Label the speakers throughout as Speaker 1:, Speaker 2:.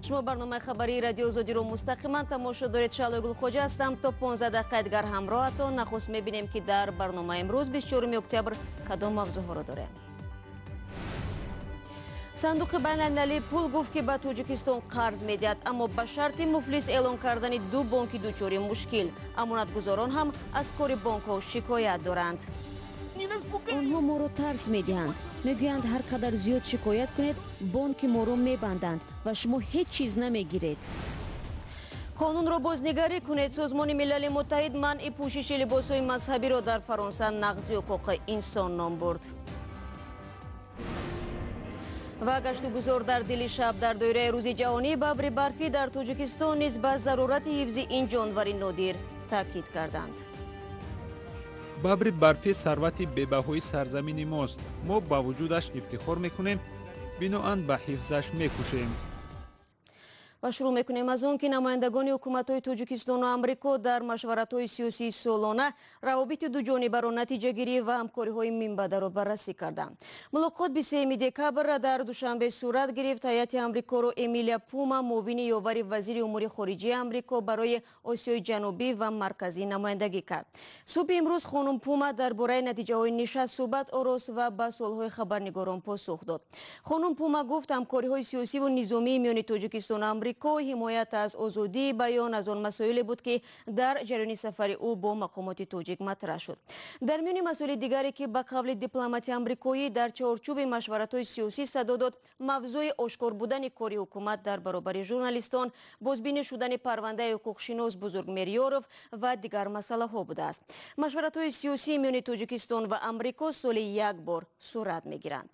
Speaker 1: Шумо барномаи хабарии Радиои Озодиро мустақиман тамошо доред. Шаҳлои Гулхоҷа ҳастам. То 15 дақиқаи дигар ҳамроҳатон. Нахуст мебинем, ки дар барномаи имрӯз, 24 октябр, кадом мавзӯъҳоро дорем. Сандуқи байналмилалии пул гуфт, ки ба Тоҷикистон қарз медиҳад, аммо ба шарти муфлис эълон кардани ду бонки дучори мушкил. Амонатгузорон ҳам аз кори бонкҳо шикоят доранд. Онҳо моро тарс медиҳанд, мегӯянд, ҳар қадар зиёд шикоят кунед, бонки моро мебанданд ва шумо ҳеҷ чиз намегиред. Қонунро бознигарӣ кунед. Созмони Милали Муттаҳид манъи пӯшиши либосҳои мазҳабиро дар Фаронса нақзи ҳуқуқи инсон ном бурд. Ва гаштугузор дар дили шаб. Дар доираи Рӯзи ҷаҳонии бабри барфӣ дар Тоҷикистон низ ба зарурати ҳифзи ин ҷонвари нодир таъкид карданд.
Speaker 2: Бабри барфӣ сарвати бебаҳои сарзамини мост. Мо ба вуҷудаш ифтихор мекунем, биноан ба ҳифзаш мекӯшем.
Speaker 1: Ва шурӯъ мекунем аз он, ки намояндагони ҳукуматҳои Тоҷикистону Амрико дар машваратҳои сиёсии солона равобити дуҷонибаро натиҷагирӣ ва ҳамкориҳои минбаъдаро баррасӣ карданд. Мулоқот 23 декабр дар Душанбе сурат гирифт. Ҳайати Амрикоро Эмилия Пума, муовини ёвари вазири умури хориҷии Амрико барои Осиёи Ҷанубӣ ва Марказӣ, намояндагӣ кард. Субҳи имрӯз хонум Пума дар бораи натиҷаҳои нишаст суҳбат орост ва ба суолҳои хабарнигорон посух дод. Хонум Пума гуфт, ҳамкориҳои сиёсиву низомии миёни Тоҷикистону Амрико, ҳимоят аз озодии баён аз он масоиле буд, ки дар ҷараёни сафари ӯ бо мақомоти тоҷик матраҳ шуд. Дар миёни масоили дигаре, ки ба қавли дипломати амрикоӣ дар чорчӯби машваратҳои сиёсӣ садо дод, мавзӯи ошкор будани кори ҳукумат дар баробари журналистон, бозбинӣ шудани парвандаи ҳуқуқшинос Бузургмер Ёров ва дигар масъалаҳо будааст. Машваратҳои сиёсии миёни Тоҷикистон ва Амрико соли як бор сурат мегиранд.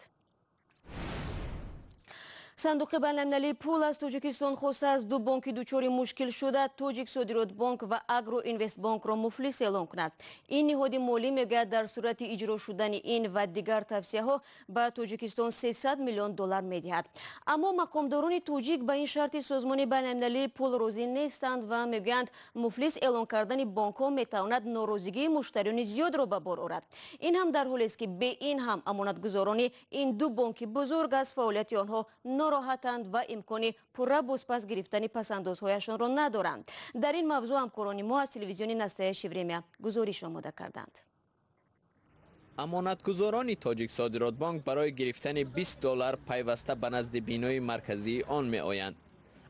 Speaker 1: Сандуқи байналмилалии пул аз Тоҷикистон хостааст, ду бонки дучори мушкил шуда, Тоҷиксодиротбонк ва Агроинвестбонкро муфлис эълон кунад. Ин ниҳоди молӣ мегӯяд, дар сурати иҷро шудани ин ва дигар тавсияҳо ба Тоҷикистон 300 миллион доллар медиҳад. Аммо мақомдорони тоҷик ба ин шарти Созмони байналмилалии пул розӣ нестанд ва мегӯянд, муфлис эълон кардани бонкҳо метавонад норозигии муштариёни зиёдро ба бор орад. Ин ҳам дар ҳолест, ки бе ин ҳам амонатгузорони ин ду бонки бузург аз фаъолияти онҳо нороҳатанд ва имкони пурра бозпас гирифтани пасандозҳояшонро надоранд. Дар ин мавзӯъ ҳамкорони мо аз телевизиони «Настоящее время» гузориш омода карданд.
Speaker 3: Амонатгузорони Тоҷиксодиротбонк барои гирифтани 20 доллар пайваста ба назди бинои марказии он меоянд,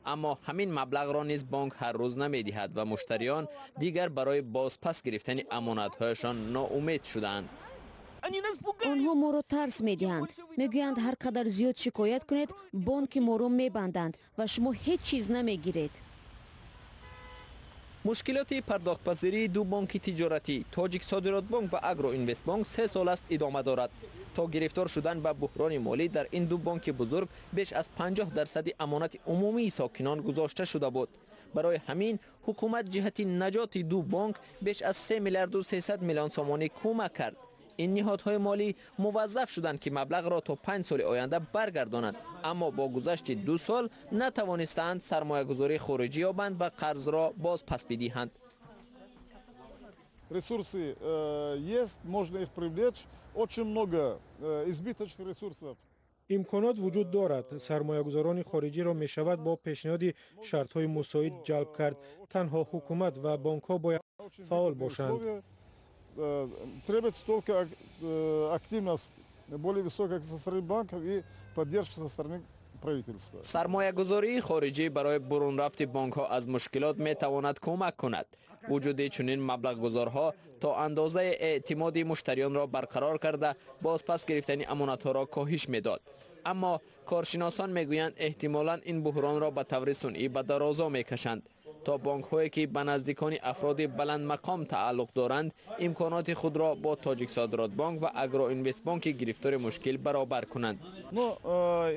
Speaker 3: аммо ҳамин маблағро низ бонк ҳар рӯз намедиҳад ва муштариён дигар барои бозпас гирифтани амонатҳояшон ноумед шудаанд.
Speaker 1: Онҳо моро тарс медиҳанд, мегӯянд, ҳар қадар зиёд шикоят кунед, бонки моро мебанданд ва шумо ҳеҷ чиз намегиред.
Speaker 3: Мушкилоти пардохтпазирии ду бонки тиҷоратӣ, Тоҷиксодиротбонк ва Агроинвестбонк, 3 сол аст идома дорад. То гирифтор шудан ба буҳрони молӣ дар ин ду бонки бузург беш аз 50 дарсади амонати умумии сокинон гузошта шуда буд. Барои ҳамин ҳукумат ҷиҳати наҷоти ду бонк беш аз 3 миллиарду 300 миллион сомонӣ кӯмак кард. Ин ниҳодҳои молӣ муваззаф шуданд, ки маблағро то 5 соли оянда баргардонанд, аммо бо гузашти 2 сол натавонистаанд сармоягузории хориҷӣ ёбанд ва қарзро боз пас бидиҳанд.
Speaker 4: Ресурсы есть, можно их привлечь. Очень много избыточных ресурсов.
Speaker 5: Имконот вуҷуд дорад. Сармоягузорони хориҷиро мешавад бо пешниҳоди шартҳои мусоид ҷалб кард. Танҳо ҳукумат ва бонкҳо бояд фаъол бошанд.
Speaker 4: Требуется только активность более высокая со стороны банков и поддержка со стороны правительства.
Speaker 3: Сармоягузории хориҷӣ барои бурунрафти бонкҳо аз мушкилот метавонад кӯмак кунад. Вуҷуди чунин маблағгузорҳо то андозаи эътимоди муштариёнро барқарор карда, бозпас гирифтани амонатҳоро коҳиш медод. Аммо коршиносон мегӯянд, эҳтимолан ин буҳронро ба таври сунъӣ ба дарозо мекашанд, то бонкҳое, ки ба наздикони афроди баландмақом тааллуқ доранд, имконоти худро бо Тоҷиксодиротбонк ва Агроинвестбонки гирифтори мушкил баробар кунанд.
Speaker 4: Но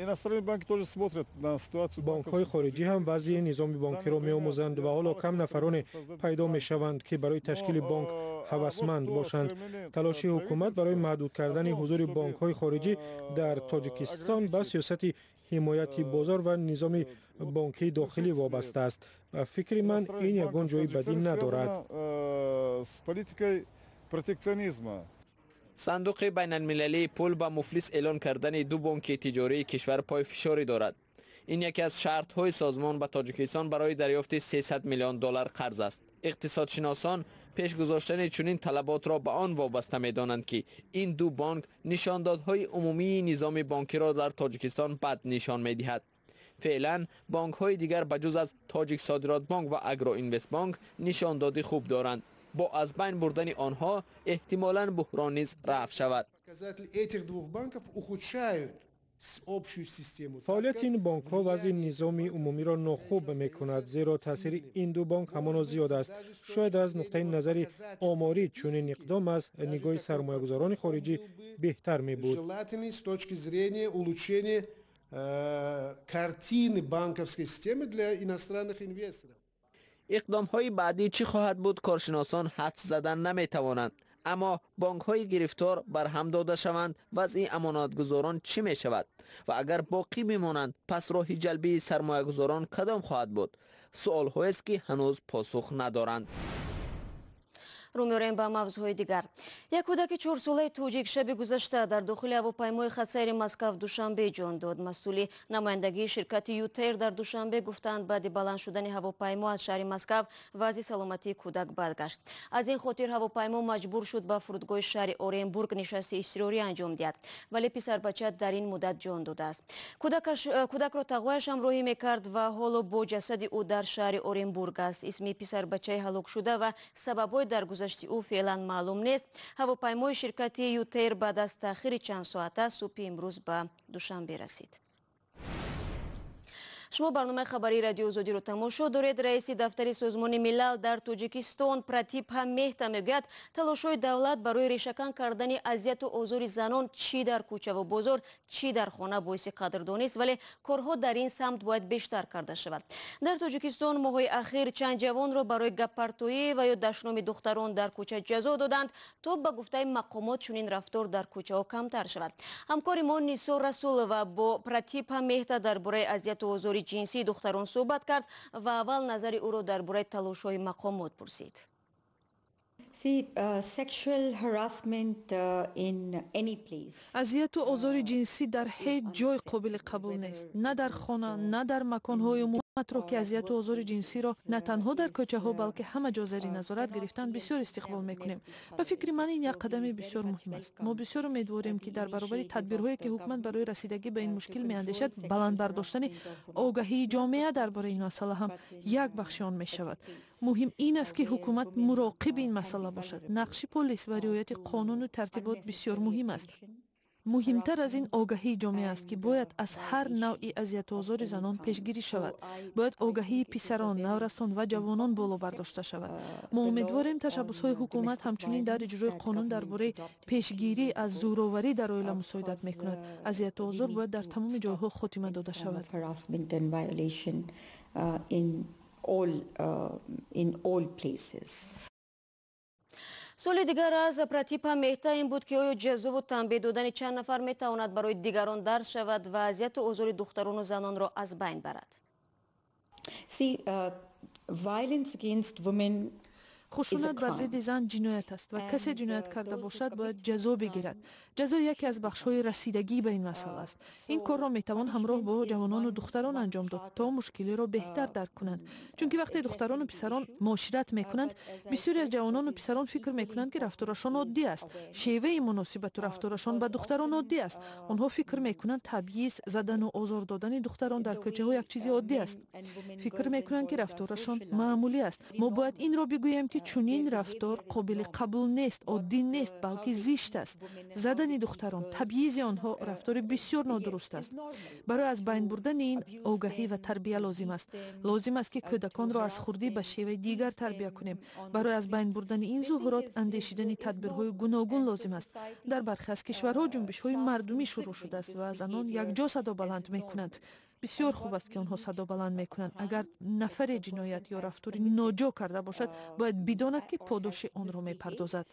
Speaker 4: иностранные банки тоже смотрят на ситуацию.
Speaker 5: Бонкҳои хориҷӣ ҳам вазъи низоми бонкиро меомӯзанд ва ҳоло кам нафароне пайдо мешаванд, ки барои ташкили бонк ҳавасманд бошанд. Талоши ҳукумат барои маҳдуд кардани ҳузури бонкҳои хориҷӣ дар Тоҷикистон ба сиёсати ҳимояти бозор ва низоми бонкии дохилӣ вобаста аст. Ба фикри ман, ин ягон ҷои бадӣ надорад.
Speaker 4: С политикой протекционизма.
Speaker 3: Сандуқи байналмилалии пул ба муфлис эълон кардани ду бонки тиҷории кишвар пойфишорӣ дорад. Ин яке аз шартҳои созмон ба Тоҷикистон барои дарёфти 300 миллион доллар қарз аст. Иқтисодшиносон пеш гузоштани чунин талаботро ба он вобаста медонанд, ки ин ду бонк нишондодҳои умумии низоми бонкиро дар Тоҷикистон бад нишон медиҳад. Феълан бонкҳои дигар ба ҷуз аз Тоҷиксодиротбонк ва Агроинвестбонк нишондоди хуб доранд. Бо аз байн бурдани онҳо эҳтимолан буҳрон низ рафъ шавад.
Speaker 6: Этих двух банков ухудшают общую систему.
Speaker 5: Фаъолияти ин бонкҳо вазъи низоми умумиро нохуб мекунад, зеро таъсири ин ду бонк ҳамоно зиёд аст. Шояд аз нуқтаи назари оморӣ чунин иқдом аз нигоҳи сармоягузорони хориҷӣ беҳтар мебуд.
Speaker 6: Желательный с точки зрения улучшения картины банковской системы для иностранных инвесторов.
Speaker 3: Иқдомҳои баъдӣ чӣ хоҳад буд, коршиносон ҳадс задан наметавонанд. Аммо бонкҳои гирифтор барҳам дода шаванд, вазъи амонатгузорон чӣ мешавад? Ва агар боқӣ бимонанд, пас роҳи ҷалбии сармоягузорон кадом хоҳад буд? Суолҳоест, ки ҳанӯз посух надоранд.
Speaker 1: Рӯ меорем ба мавзӯъҳои дигар. Як кӯдаки 4-солаи тоҷик шаби гузашта дар дохили ҳавопаймои хатсайри Москав Душанбе ҷон дод. Масъули намояндагии ширкати Ютер дар Душанбе гуфтанд, баъди баланд шудани ҳавопаймо аз шаҳри Москав вазъи саломатии кӯдак бад гашт. Аз ин хотир ҳавопаймо маҷбур шуд ба фурудгоҳи шаҳри Оренбург нишасти изтирорӣ анҷом диҳад, вале писарбача дар ин муддат ҷон додааст. Кӯдакро тағояш ҳамроҳӣ мекард ва ҳоло бо ҷасади ӯ дар шаҳри Оренбург аст. Исми писарбачаи ҳалокшуда ва сабабҳои даргузашти ӯ феълан маълум нест. Ҳавопаймои ширкати Ютер баъд аз таъхири чанд соата субҳи имрӯз ба Душанбе расид. Шумо барномаи хабарии Радиои Озодиро тамошо доред. Раиси дафтари Созмони Милал дар Тоҷикистон Пратипа Меҳта мегӯяд, талошҳои давлат барои решакан кардани азияту озори занон чӣ дар кӯчаву бозор, чӣ дар хона боиси қадрдонист, вале корҳо дар ин самт бояд бештар карда шавад. Дар Тоҷикистон моҳҳои ахир чанд ҷавонро барои гаппартоӣ ва ё дашноми духтарон дар кӯча ҷазо доданд, то ба гуфтаи мақомот чунин рафтор дар кӯчаҳо камтар шавад. Ҳамкори мо Нисор Расулова бо Пратипа Меҳта дар бораи азияту озори ҷинсии духтарон суҳбат кард ва аввал назари ӯро дар бораи талошҳои мақомот пурсид.
Speaker 7: Азияту озори ҷинсӣ дар ҳеҷ ҷой қобили қабул нест, на дар хона, на дар маконҳои умуматро, ки азияту озори ҷинсиро на танҳо дар кӯчаҳо, балки ҳама ҷо зери назорат гирифтан бисёр истиқбол мекунем. Ба фикри ман, ин як қадами бисёр муҳим аст. Мо бисёр умедворем, ки дар баробари тадбирҳое, ки ҳукумат барои расидагӣ ба ин мушкил меандешад, баланд бардоштани огаҳии ҷомеа дар бораи ин масъала ҳам як бахши он мешавад. Муҳим ин аст, ки ҳукумат муроқиби ин масъала бошад. Нақши полис ва риояти қонуну тартибот бисёр муҳим аст. Муҳимтар аз ин огаҳии ҷомеа аст, ки бояд аз ҳар навъи азияту озори занон пешгирӣ шавад. Бояд огаҳии писарон, наврасон ва ҷавонон боло бардошта шавад. Мо умедворем, ташаббусҳои ҳукумат ҳамчунин дар иҷрои қонун дар бораи пешгирӣ аз зӯроварӣ дар оила мусоидат мекунад. Азияту озор бояд дар тамоми ҷойҳо хотима дода шавад.
Speaker 1: Суоли дигар аз Пратипа Меҳта ин буд, ки оё ҷазову танбеҳ додани чанд нафар метавонад барои дигарон дарс шавад ва азияту озори духтарону занонро аз байн барад.
Speaker 7: Хушунат бар зидди зан ҷиноят аст ва касе ҷиноят карда бошад, бояд ҷазо бигирад. Ҷазо яке аз бахшҳои расидагӣ ба ин масъала аст. Ин корро метавон ҳамроҳ бо ҷавонону духтарон анҷом дод, то мушкилиро беҳтар дарк кунанд, чунки вақте духтарону писарон муошират мекунанд, бисёре аз ҷавонону писарон фикр мекунанд, ки рафторашон оддӣ аст, шеваи муносибату рафторашон ба духтарон оддӣ аст. Онҳо фикр мекунанд, табъиз, задану озор додани духтарон дар кӯчаҳо як чизи оддӣ аст. Фикр мекунанд, ки рафторашон маъмулӣ аст. Мо бояд инро бигӯем, ки чунин рафтор қобили қабул нест, оддӣ нест, балки зишт аст. Задани духтарон, табъизи онҳо рафтори бисёр нодуруст аст. Барои аз байн бурдани ин огаҳӣ ва тарбия лозим аст. Лозим аст, ки кӯдаконро аз хурдӣ ба шеваи дигар тарбия кунем. Барои аз байн бурдани ин зуҳурот андешидани тадбирҳои гуногун лозим аст. Дар бархе аз кишварҳо ҷунбишҳои мардумӣ шурӯъ шудааст ва занон якҷо садо баланд мекунанд. Бисёр хуб аст, ки онҳо садо баланд мекунанд. Агар нафаре ҷиноят ё рафтори ноҷо карда бошад, бояд бидонад, ки подоши онро мепардозад.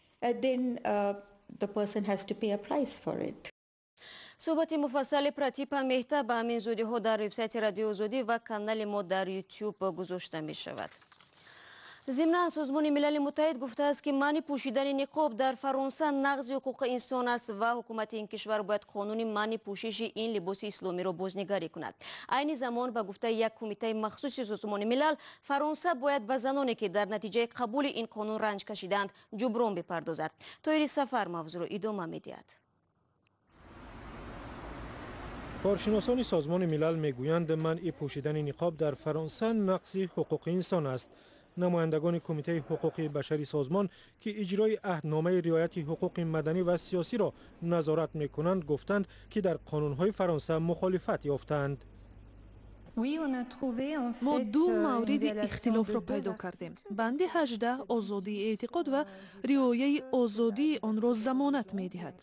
Speaker 1: Суҳбати муфассали Пратипа Меҳта ба ҳамин зудиҳо дар вебсайти Радиои Озодӣ ва канали мо дар Ютуб гузошта мешавад. Зимнан Созмони Милали Муттаҳид гуфтааст, ки манъи пӯшидани ниқоб дар Фаронса нақзи ҳуқуқи инсон аст ва ҳукумати ин кишвар бояд қонуни манъи пӯшиши ин либоси исломиро бознигарӣ кунад. Айни замон, ба гуфтаи як кумитаи махсуси Созмони Милал, Фаронса бояд ба заноне, ки дар натиҷаи қабули ин қонун ранҷ кашиданд, ҷуброн бипардозад. Тоҳири Сафар мавзӯъро идома медиҳад.
Speaker 5: Коршиносони Созмони Милал мегӯянд, манъи пӯшидани ниқоб дар Фаронса нақзи ҳуқуқи инсон аст. Намояндагони Кумитаи ҳуқуқи башари созмон, ки иҷрои аҳдномаи риояти ҳуқуқи маданӣ ва сиёсиро назорат мекунанд, гуфтанд, ки дар қонунҳои Фаронса мухолифат ёфтаанд.
Speaker 7: Мо ду мавриди ихтилофро пайдо кардем. Банди 18 озодии эътиқод ва риояи озодии онро замонат медиҳад.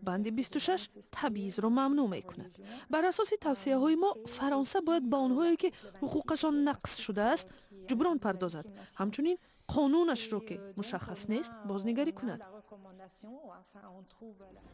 Speaker 7: Банди 26 табъизро мамнӯъ мекунад. Бар асоси тавсияҳои мо, Фаронса бояд ба онҳое, ки ҳуқуқашон нақз шудааст, ҷуброн пардозад. Ҳамчунин қонунашро, ки мушаххас нест, бознигарӣ кунад.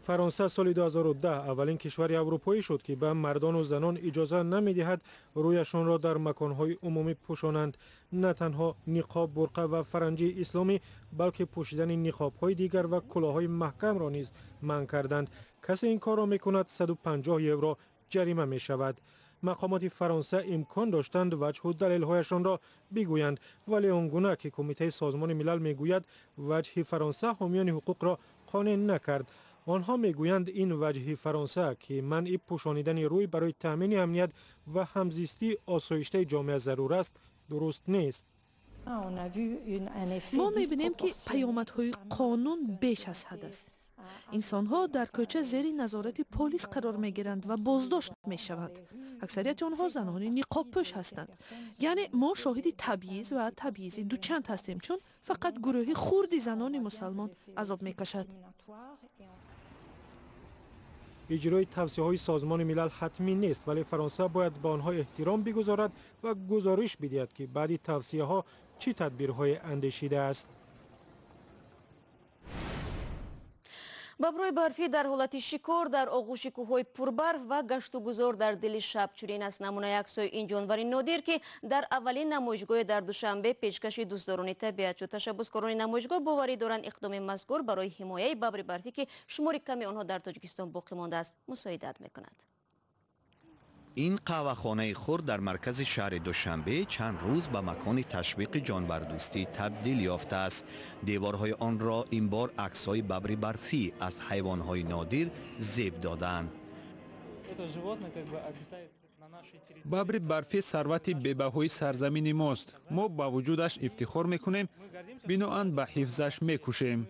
Speaker 5: Фаронса соли 2010 аввалин кишвари аврупоӣ шуд, ки ба мардону занон иҷоза намедиҳад рӯяшонро дар маконҳои умумӣ пӯшонанд. На танҳо ниқоб, бурқа ва фаранҷии исломӣ, балки пӯшидани ниқобҳои дигар ва кулоҳҳои маҳкамро низ манъ карданд. Касе ин корро мекунад, 150 евро ҷарима мешавад. Мақомоти Фаронса имкон доштанд ваҷҳу далелҳояшонро бигӯянд, вале он гуна ки Кумитаи Созмони Милал мегӯяд, ваҷҳи Фаронса ҳомиёни ҳуқуқро қонеъ накард. Онҳо мегӯянд, ин ваҷҳи Фаронса, ки манъи пӯшонидани рӯй барои таъмини амният ва ҳамзистии осоиштаи ҷомеа зарур аст, дуруст нест.
Speaker 7: Мо мебинем, ки паёмадҳои қонун беш аз ҳад аст. Инсонҳо дар кӯча зери назорати полис қарор мегиранд ва боздошт мешаванд. Аксарияти онҳо занони ниқобпӯш ҳастанд. Яъне мо шоҳиди табъиз ва табъизи дучанд ҳастем, чун фақат гурӯҳи хурди занони мусалмон азоб мекашад.
Speaker 5: Иҷрои тавсияҳои Созмони Милал ҳатмӣ нест, вале Фаронса бояд ба онҳо эҳтиром бигузорад ва гузориш бидиҳад, ки баъди тавсияҳо чӣ тадбирҳое андешидааст.
Speaker 1: Баброи барфӣ дар ҳолати шикор дар оғӯши кӯҳҳои пурбарф ва гаштугузор дар дили шаб, чунин аст намунаи аксҳои ин ҷонвари нодир, ки дар аввалин намоишгоҳе дар Душанбе пешкаши дӯстдорони табиат шуд. Ташаббускорони намоишгоҳ боварӣ доранд, иқдоми мазкур барои ҳимояи бабри барфӣ, ки шумори ками онҳо дар Тоҷикистон боқӣ мондааст, мусоидат мекунад.
Speaker 8: Ин қаҳвахонаи хурд дар маркази шаҳри Душанбе чанд рӯз ба макони ташвиқи ҷонвардӯстӣ табдил ёфтааст. Деворҳои онро ин бор аксҳои бабри барфӣ аз ҳайвонҳои нодир зеб додаанд.
Speaker 2: Бабри барфӣ сарвати бебаҳои сарзамини мост. Мо ба вуҷудаш ифтихор мекунем, биноан ба ҳифзаш мекӯшем.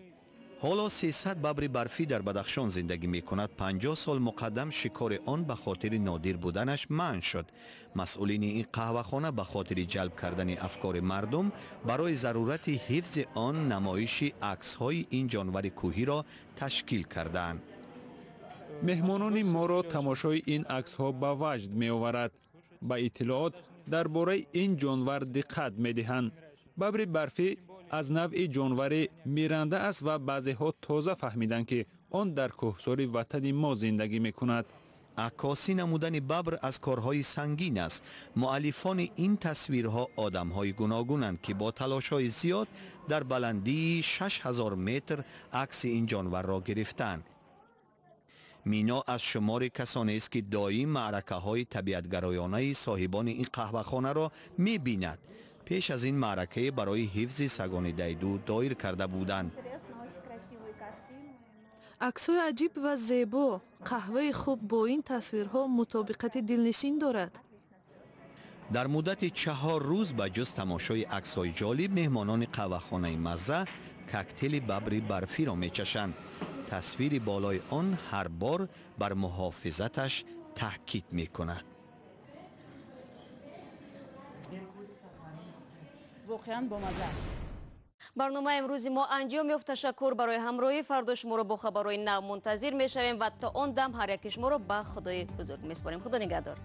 Speaker 8: Ҳоло 300 бабри барфӣ дар Бадахшон зиндагӣ мекунад. 50 сол муқаддам шикори он ба хотири нодир буданаш манъ шуд. Масъулини ин қаҳвахона ба хотири ҷалб кардани афкори мардум барои зарурати ҳифзи он намоиши аксҳои ин ҷонвари кӯҳиро ташкил кардаанд.
Speaker 2: Меҳмонони моро тамошои ин аксҳо ба ваҷд меоварад. Ба иттилоот дар бораи ин ҷонвар диққат медиҳанд. Бабри барфӣ аз навъи ҷонвари миранда аст ва баъзеҳо тоза фаҳмиданд, ки он дар кӯҳсори ватани мо зиндагӣ мекунад.
Speaker 8: Аккосӣ намудани бабр аз корҳои сангин аст. Муаллифони ин тасвирҳо одамҳои гуногунанд, ки бо талошҳои зиёд дар баландии 6000 метр акси ин ҷонварро гирифтанд. Мино аз шумори касонест, ки доим маъракаҳои табиатгароёнаи соҳибони ин қаҳвахонаро мебинад. Пеш аз ин маъракае барои ҳифзи сагони дайду доир карда буданд.
Speaker 7: Аксҳои аҷиб ва зебо, қаҳваи хуб бо ин тасвирҳо мутобиқати дилнишин дорад.
Speaker 8: Дар муддати 4 рӯз ба ҷуз тамошои аксҳои ҷолиб, меҳмонони қаҳвахонаи мазза коктейли бабри барфиро мечашанд. Тасвири болои он ҳар бор бар муҳофизаташ таъкид мекунад.
Speaker 9: Воқеан бомазза аст.
Speaker 1: Барномаи имрӯзи мо анҷом ёфт. Ташаккур барои ҳамроҳӣ. Фардо шуморо бо хабарҳои нав мунтазир мешавем ва то он дам ҳар яки шуморо ба Худои бузург месупорем. Худо нигаҳдор.